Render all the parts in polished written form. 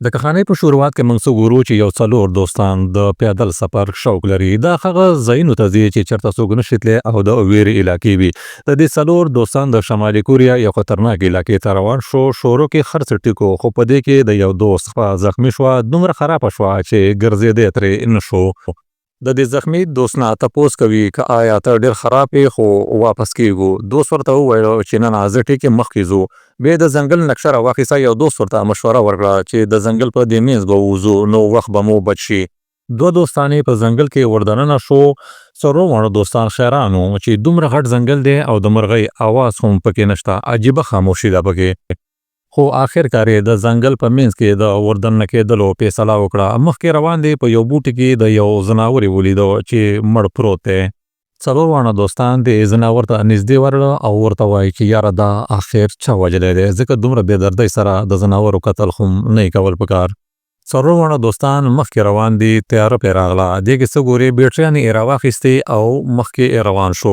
د کهانۍ په شروعات کې موږ څه ګورو چې یو څلور دوستان د پیادل سفر شوق لري. دا هغه ځایونو ته ځي چې چرته څوک نشي تللی او د ویرې علاقې وي. د دې څلور دوستان د شمالي کوریا یو خطرناک علاقې ته روان شو. شروع کې هر څه ټیک و، خو په دې کې د یو دوست پښه زخمي شوه، دومره خرابه شوه چې ګرځېدی ترې نه شو. د دې زخمي دوست نه تپوس کوي که آیا ته ډېر خراب یې خو واپس کېږو؟ دوست ورته وویل چې نه نه، زه ټیک یم، مخکې ځو. بیا یې د ځنګل نقشه راواخیسته. یو دوست ورته مشوره ورکړه چې د ځنګل په دې مینځ به ووځو نو وخت به مو بچ شي. دوه دوستان یې په ځنګل کې وردننه شو. څلور واړه دوستان حیران وو چې دومره غټ ځنګل دی او د مرغۍ اواز هم پکې نشته، عجیبه خاموشي ده پکې. خو اخر کار یې د ځنګل په منځ کې د وردننه کېدلو فیصله وکړه. مخکې روان دی، په یو بوټي کې د یو ځناور یې ولیدو چې مړ پروت دی. څلور واړه دوستان دې ځناور ته نږدې ورغله او ورته وایي چې یاره، دا اخر چا وژلی دی؟ ځکه دومره بې دردۍ سره د ځناورو قتل هم نه یې کول پکار. څلور واړه دوستان مخکې روان دي، تیاره پرې راغله. دې کې څه ګوري، بیټریانې یې راواخیستې او مخکې یې روان شو.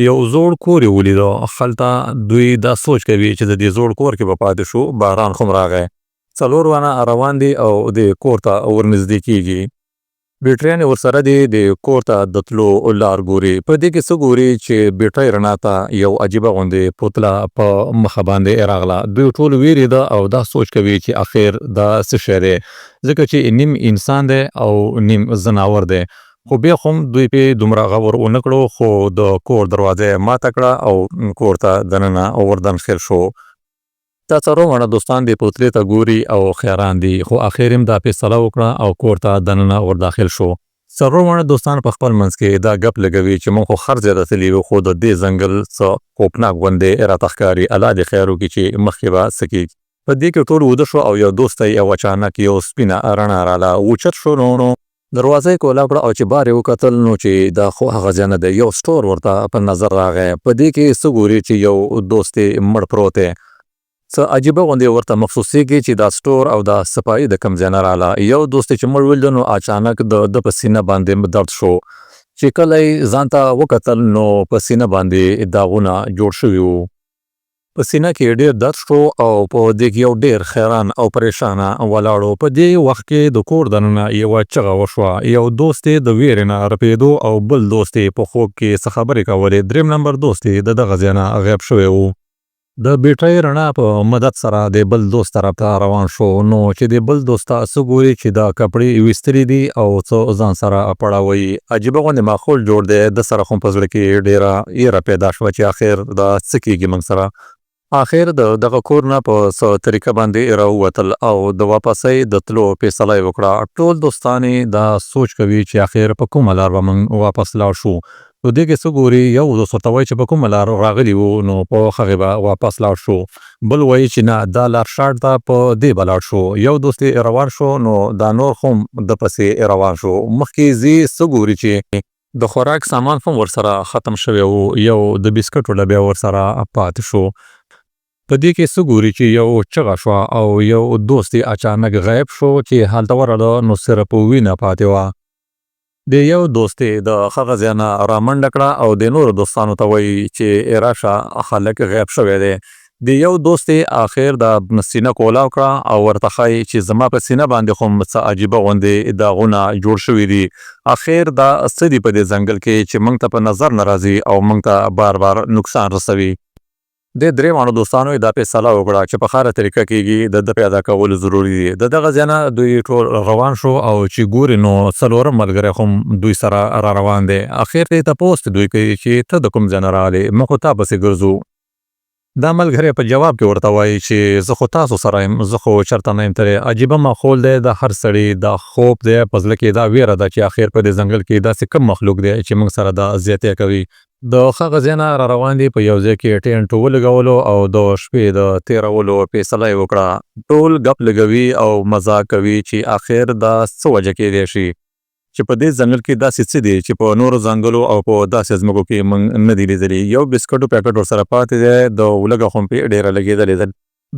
یو زوړ کور یې ولیدو. هلته دوی دا سوچ کوي چې د دې زوړ کور کې به پاتې شو، باران هم راغی. څلور واړه روان دي او دې کور ته ورنږدې کیږي. بیټریانې ورسره دي، د کور ته د تلو لار ګوري. په دې کې څه ګوري چې بیټرۍ رڼا ته یو عجیبه غوندې پوتله په مخه باندې راغله. دوی ټول ویرېده او دا سوچ کوي چې اخر دا څه شی دی، ځکه چې نیم انسان دی او نیم ځناور دی. خو بیا هم دوی پې دومره غور ونه کړو، خو د کور دروازه یې ماته کړه او کور ته دننه وردنخل شو. دا څلور واړه دوستان دې پوتلې ته ګوري او حیران دي، خو اخر هم دا فیصله وکړه او کور ته دننه ورداخل شو. څلور واړه دوستان په خپل منځ کې دا ګپ لګوي چې موږ خو هر ځای ته تللي یو، خو د دې ځنګل څه خوفناک غوندې راته ښکاري، الله دې خیر وکړي چې مخکې به څه کېږي. په دې کې ټول وده شو او یو دوست ته یې یو اچانک یو سپینه رڼا راله. اوچت شو نو دروازه یې کولا کړه او چې بار یې وکتل نو چې دا خو هغه ځای نه دی. یو سټور ورته په نظر راغی. په دې کې څه ګوري چې یو دوست یې مړ پروت دی. څه عجیبه غوندې ورته محسوسېږي چې دا سټور او دا سپایي د کوم ځای نه راله. یو دوست یې چې مړ ولید نو اچانک د ده په سینه باندې درد شو. چې کله یې ځان ته وکتل نو په سینه باندې داغونه جوړ شوي وو. په سینه کې ډېر درد شو او په دې کې یو ډېر حیران او پریشانه ولاړو. په دې وخت کې د کور دننه یوه چغه وشوه. یو دوست یې د ویرې نه رپېدو او بل دوست یې په خوب کې څه خبرې کولې. دریم نمبر دوست یې د دغه ځای نه غیب شوی و. د بیټرۍ رڼا په مدد سره د بل دوست طرف ته روان شو، نو چې د بل دوست ته څه ګوري چې دا کپړې ویستلي دي او څه ځان سره پړاوي. عجیبه غوندې ماحول جوړ دی. ده سره هم په زړه کې ډېره یره پیدا شوه چې اخر دا څه کېږي موږ سره. اخر د دغه کور نه په څه طریقه باندې راووتل او د واپسۍ د تلو فیصله یې وکړه. ټول دوستان یې دا سوچ کوي چې اخر په کومه لار به موږ واپس لاړ شو. نو دې کې څه ګوري، یو دوست ورته وایي چې په کومه لار راغلي وو نو په هغې به واپس لاړ شو. بل وایي چې نه، دا لار شارټ ده، په دې به لاړ شو. یو دوست یې روان شو نو دا نور هم ده پسې روان شو. مخکې ځي، څه ګوري چې د خوراک سامان هم ورسره ختم شوی و، یو د بسکټو ډبی ورسره پاتې شو. په دې کې څه ګوري چې یو چغه شوه او یو دوست یې اچانک غیب شو. چې هلته ورغله نو صرف وینه پاتې وه. د یو دوست یې د هغه ځای نه رامنډه کړه او د نورو دوستانو ته وایي چې راشه، هلک غیب شوی دی. د یو دوست یې اخر د سینه کولاو کړه او ورته ښایي چې زما په سینه باندې هم څه عجیبه غوندې داغونه جوړ شوي دي. اخر دا څه دي په دې ځنګل کې چې موږ ته په نظر نه راځي او موږ ته بار بار نقصان رسوي؟ دې درې واړو دوستانو یې دا فیصله وکړه چې په هره طریقه کېږي د ده پیدا کول ضروري دي. د دغه ځای نه دوی ټول روان شو او چې ګوري نو څلورم ملګری هم دوی سره را روان دی. اخر ته یې تپوس دوی کوي چې ته د کوم ځای نه راغلې؟ موږ خو تا پسې ګرځو. دا ملګری په جواب کې ورته وایي چې زه خو تاسو سره یم، زه خو چرته نه یم تللی. عجیبه ماحول دی، د هر سړي دا خوف دی، په زړه کې دا ویره ده چې اخر په دې ځنګل کې داسې کوم مخلوق دی چې موږ سره دا زیاتی کوي. د هغه ځای نه را روان دي، په یو ځای کې ټینټ ولګولو او د شپې د تېرولو فیصله یې وکړه. ټول ګپ لګوي او مزاق کوي چې اخر دا څه وجه کېدای شي چې په دې ځنګل کې داسې څه دي چې په نورو ځنګلو او په داسې ځمکو کې موږ نه دي لیدلي. یو بسکټو پیکټ ورسره پاتې دی، د ولږه هم پرې ډېره لګېدلې ده.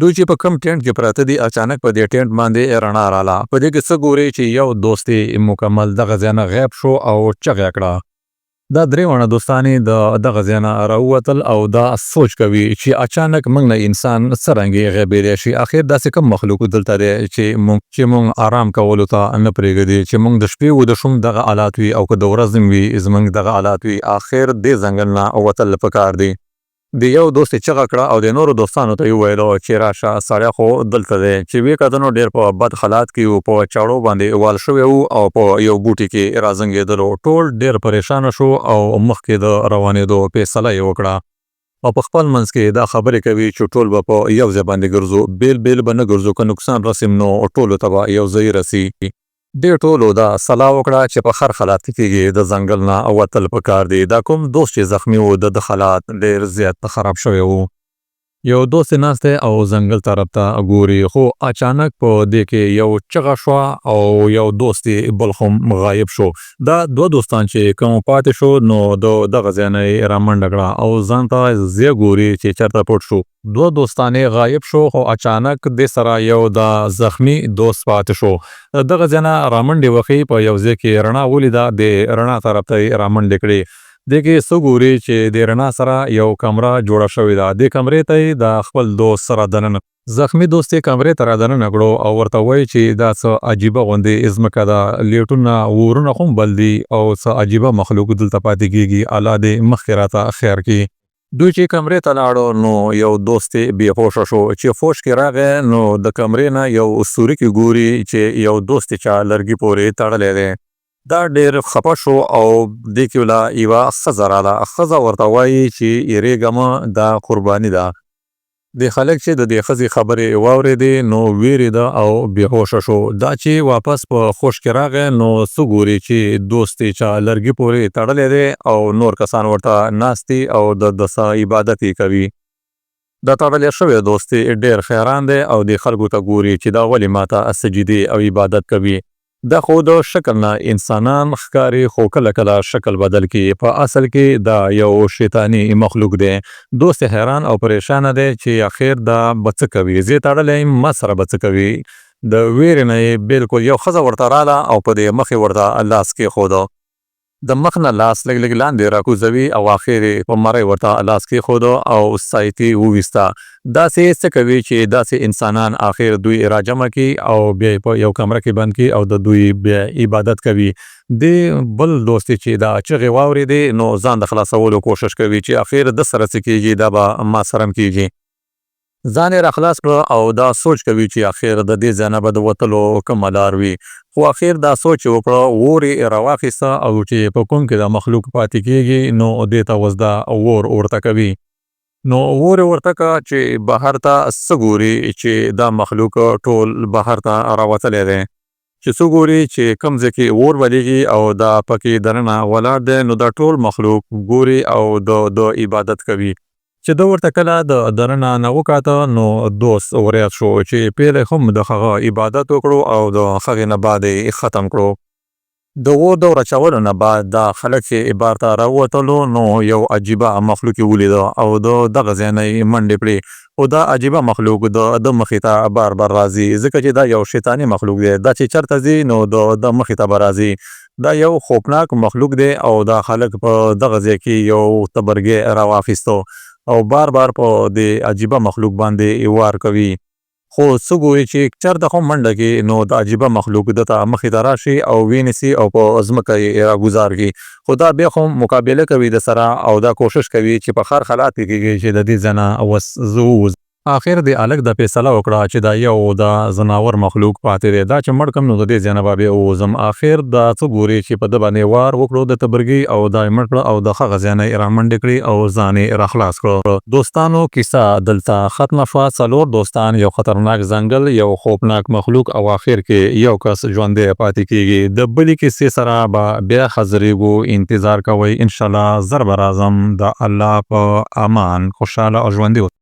دوی چې په کوم ټینټ کې پراته دي، اچانک په دې ټینټ باندې رڼا راله. په دې کې څه ګوري چې یو دوست یې مکمل دغه ځای نه غیب شو او چغه یې کړه. دا درې واړه دوستان یې د دغه ځای نه راووتل او دا سوچ کوي چې اچانک موږ نه انسان څرنګه غیبېدی شي، اخر داسې کوم مخلوق دلته دی چې موږ چې موږ آرام کولو ته نه پرېږدي، چې موږ د شپې ویده شوم دغه حالات وي او که د ورځې وي زموږ دغه حالات وي، اخر دې ځنګل نه وتل پکار دي. د یو دوست یې چغه کړه او د نورو دوستانو ته یې وویل چې راشه سړی خو دلته دی. چې ویې کتل نو ډېر په بد حالات کې و، په چاړو باندې وال شوی و او په یو بوټي کې راځنګېدلو. ټول ډېر پریشانه شو او مخکې د روانېدو فیصله یې وکړه او په خپل منځ کې دا خبرې کوي چې ټول به په یو ځای باندې ګرځو، بېل بېل به نه ګرځو، که نقصان رسیم نو ټولو ته به یو ځای رسي. دې ټولو دا سلا وکړه چې په هر حالت کې کېږي د ځنګل نه وتل پکار دي. دا کوم دوست چې زخمی و د ده حالات ډېر زیات خراب شوی و. یو دوست یې ناست دی او ځنګل طرف ته ګوري، خو اچانک په دې کې یو چغه شوه او یو دوست یې بل هم غایب شو. دا دوه دوستان چې کوم پاتې شو نو د دغه ځای نه یې رامنډه کړه او ځان ته ځای ګوري چې چېرته پټ شو. دوه دوستان یې غایب شو، خو اچانک دې سره یو دا زخمی دوست پاتې شو. د دغه ځای نه رامنډې وخی، په یو ځای کې رڼا ولیده، د رڼا طرف ته یې رامنډې کړې. دې کې څه ګوري چې د رڼا سره یو کمره جوړه شوې ده. دې کمرې ته یې د خپل دوست سره دننه، زخمی دوست یې کمرې ته رادننه کړو او ورته وایي چې دا څه عجیبه غوندې ځمکه ده، لیټونه ورونه هم بل دي او څه عجیبه مخلوق دلته پاتې کېږي، الله دې مخکې راته خیر کړي. دوی چې کمرې ته لاړو نو یو دوست یې بې هوښه شو. چې هوش کې راغی نو د کمرې نه یو سوري کې ګوري چې یو دوست یې چا لرګي پورې تړلی دی. دا ډېر خفه شو او دې کې لا یوه ښځه راله. ښځه ورته وایي چې یېرېږه مه، دا قرباني ده. دې خلک چې د دې ښځې خبرې واورېدې نو وېرېده او بې هوښه شو. دا چې واپس په هوش کې راغی نو څه ګوري چې دوست یې چا لرګي پورې تړلی دی او نور کسان ورته ناست دي او د ده څه عبادت یې کوي. دا تړلی شوی دوست یې ډېر حیران دی او دې خلکو ته ګوري چې دا ولې ماته سجدې او عبادت کوي. دا خو د شکل نه انسانان ښکاري، خو کله کله شکل بدل کړي، په اصل کې دا یو شیطاني مخلوق دی. دوست یې حیران او پریشانه دی چې اخر دا به څه کوي، زه یې تړلی یم، ما سره به څه کوي. د ویرې نه یې بلکل یو ښځه ورته راله او په دې مخ یې ورته لاس کېښود. د مخ نه لاس لږ لږ لاندې راکوزوي او اخر یې په مرۍ ورته لاس کېښود او سایتې وویسته. داسې څه کوي چې داسې انسانان اخر دوی راجمع کړي او بیا یې په یو کمره کې بند کړي او د دوی بیا عبادت کوي. دې بل دوست یې چې دا چغې واورېدې نو ځان د خلاصولو کوشش کوي چې اخر ده سره څه کېږي، دا به ما سره هم کېږي. ځان یې راخلاص کړ او دا سوچ کوي چې اخر د دې ځای نه به د وتلو کومه لار وي. خو اخر دا سوچ یې وکړ، اور یې راواخیسته او چې په کوم کې دا مخلوق پاتې کېږي نو دې ته اوس دا اور ورته کوي. نو اور یې ورته که چې بهر ته څه ګوري چې دا مخلوق ټول بهر ته راوتلی دی. چې څه ګوري چې کوم ځای کې اور بلېږي او دا پکې دننه ولاړ دی، نو دا ټول مخلوق ګوري او د ده عبادت کوي. چې ده ورته کله د دننه نه وکاته نو دوست وریاد شو چې پیل یې هم د هغه عبادت وکړو او د هغې نه بعد یې ختم کړو. د اور د ورچولو نه بعد دا خلک چې بار ته راووتلو نو یو عجیبه مخلوق یې ولیده او د دغه ځای نه یې منډې کړې. خو دا عجیبه مخلوق د ده مخې ته بار بار راځي، ځکه چې دا یو شیطاني مخلوق دی. دا چې چېرته ځي نو د ده مخې ته به راځي. دا یو خوفناک مخلوق دی او دا خلک په دغه ځای کې یو تبرګی راواخیستو او بار بار په دې عجیبه مخلوق باندې وار کوي. خو څه ګوري چې چېرته هم منډه کړي نو دا عجیبه مخلوق ده ته مخې ته راشي او ویې نیسي او په ځمکه یې راګوزار کړي. خو دا بیا هم مقابله کوي ده سره او دا کوشش کوي چې په هر حالات کې کېږي چې د دې ځای نه اوس زه ووځم. اخر دې هلک دا فیصله وکړه چې دا یو دا ځناور مخلوق پاتې دی، دا چې مړ کړم نو د دې ځای نه به بیا ووځم. اخر دا څه ګوري چې په ده باندې وار وکړو د تبرګي او دا یې مړ کړه او د هغه ځای نه یې رامنډې کړې او ځان یې راخلاص کړو. دوستانو کیسه دلته ختمه شوه. څلور دوستان، یو خطرناک ځنګل، یو خوفناک مخلوق او اخر کې یو کس ژوندی پاتې کېږي. د بلې کیسې سره به بیا حاضرېږو، انتظار کوئ، انشاءالله زر به راځم. د الله په امان، خوشحاله او ژوندي اوسئ.